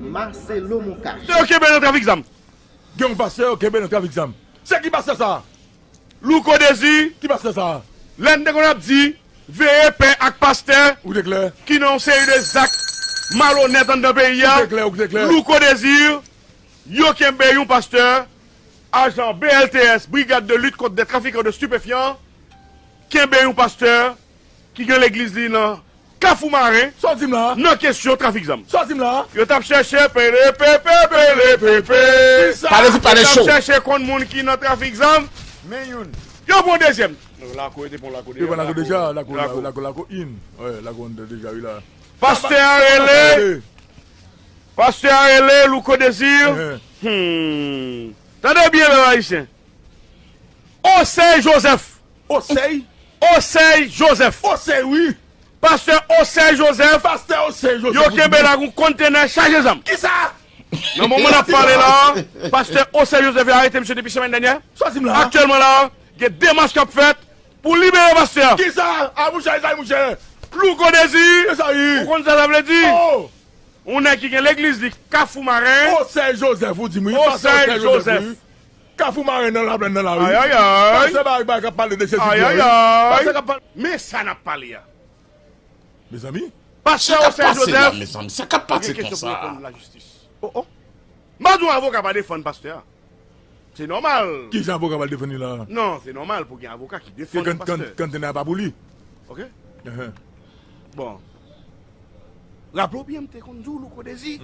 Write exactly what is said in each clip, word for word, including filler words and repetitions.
Marcelo Moncayo. Yo kenbe nan trafik zam. Gen yon pastè yo kenbe nan trafik zam. Se ki pastè sa? Louko Désir. Ki pastè sa? Lè n te konn ap di, veye pè ak pastè ki nan yon seri de zak malonèt anndan peyi a. Ou te klè, ou te klè. Louko Désir, yo kenbe yon pastè, ajan B L T S, Brigade de lutte contre des trafiquants de stupéfiants, kenbe yon pastè ki gen legliz li nan Kafou Maren. Sa w di m la? Nan kesyon trafik zam. Sa w di m la? Yo t ap chèche pelepepe, pelepepe. Pale vit, pale cho. Yo t ap chèche konn moun ki nan trafik zam. Men youn. Yo pran dezyèm. Lako, yo te pran Lako deja. Yo pran Lako deja, Lako, Lako, Lako in. Wi, Lako in deja, wi la. Pastè a rele. Pastè a rele Louko Désir. Ehe. Hmm. Tande byen, pèp ayisyen. Osèy Joseph. Osèy? Osèy Joseph. Osèy, wi. Pastè Osèy Joseph. Pastè Osèy Joseph. Yo kenbe l ak yon kontenè chaje zam. Kisa? Nan moman n ap pale la, pastè Osèy Joseph yo arete misye depi semèn dènyè. Sa w di m la? Aktyèlman la, gen demach k ap fèt pou libere pastè a. Kisa? A, mouche, sa, mouche. Louko Désir. Kisa, wi? Ou konn sa sa vle di? Oh! Yon nèg ki gen legliz li Kafou Maren. Osèy Joseph, ou di m, wi. Pastè Osèy Joseph, wi. Kafou Maren nan laplèn nan lari. Ayayay. Pastè bagay bagay k ap pale de Jezi. Ayayay. Pastè k ap pale. Men sa n ap pale a. Mezanmi. Pastè Osèy Joseph. Sa k ap pase la, mezanmi? Sa k ap pase konsa? Mwen gen kesyon pou reponn lajistis. Oh, oh. M pa di yon avoka pa defann pastè a. Se nòmal. Ki jan avoka pral defann li la? Non, se nòmal pou gen avoka ki defann pastè. Kan, kan, kanntè a pa pou li. Oke? Bon. Raple w byen, m te konn di w, Louko Désir.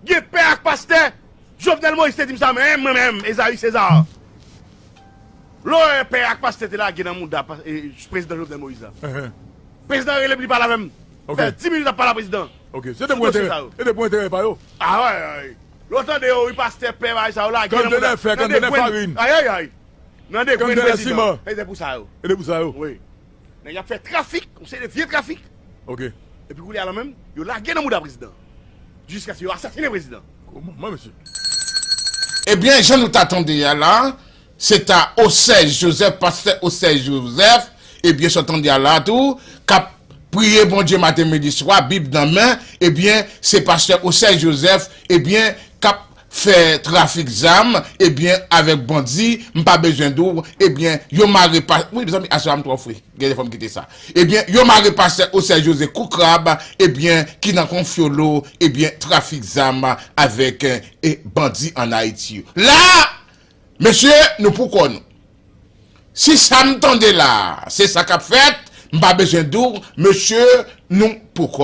Gen pè ak pastè. Jovenel Moïse te di m sa menm, mwen menm, Esaü César. Lè w wè pè ak pastè te lage nan mouda pa-, e, prezidan Jovenel Moïse la. Prezidan rele m, li pale avè m. Fè dis minit ap pale a prezidan. Oke, se te pou enterè, se te pou enterè pa yo. A wi, wi. Lè w tande yo, wi, pastè, pè, bagay sa yo lage nan mouda. Kanntè farin. Ayayay. Nan de grenn prezidan. E te pou sa yo. E te pou sa yo. Wi. Nèg y ap fè trafik, yon seri de vye trafik. Oke. Epi kounye a la menm, yo lage nan mouda prezidan. Jiskaske yo asasinen prezidan. Kòman, mesye? Ebyen, jan nou ta tande a la, se ta Osèy Joseph, pastè Osèy Joseph, ebyen, sa w tande a la tou, k ap priye Bondye maten, midi, swa, Bib nan men, ebyen, se pastè Osèy Joseph, ebyen, k ap fè trafik zam, ebyen, avèk bandi, m pa bezwen di w, ebyen, yo mare pa-, wi, mezanmi, aswè a m twò fre. Gen de fwa m kite sa. Ebyen, yo mare pastè Osèy Joseph kou krab, ebyen, ki nan konfyolo, ebyen, trafik zam avèk, e, bandi ann Ayiti yo. La, mesye, nou pou kò nou. Si sa m tande la, se sa k ap fèt, m pa bezwen di w, mesye, nou pou kò nou.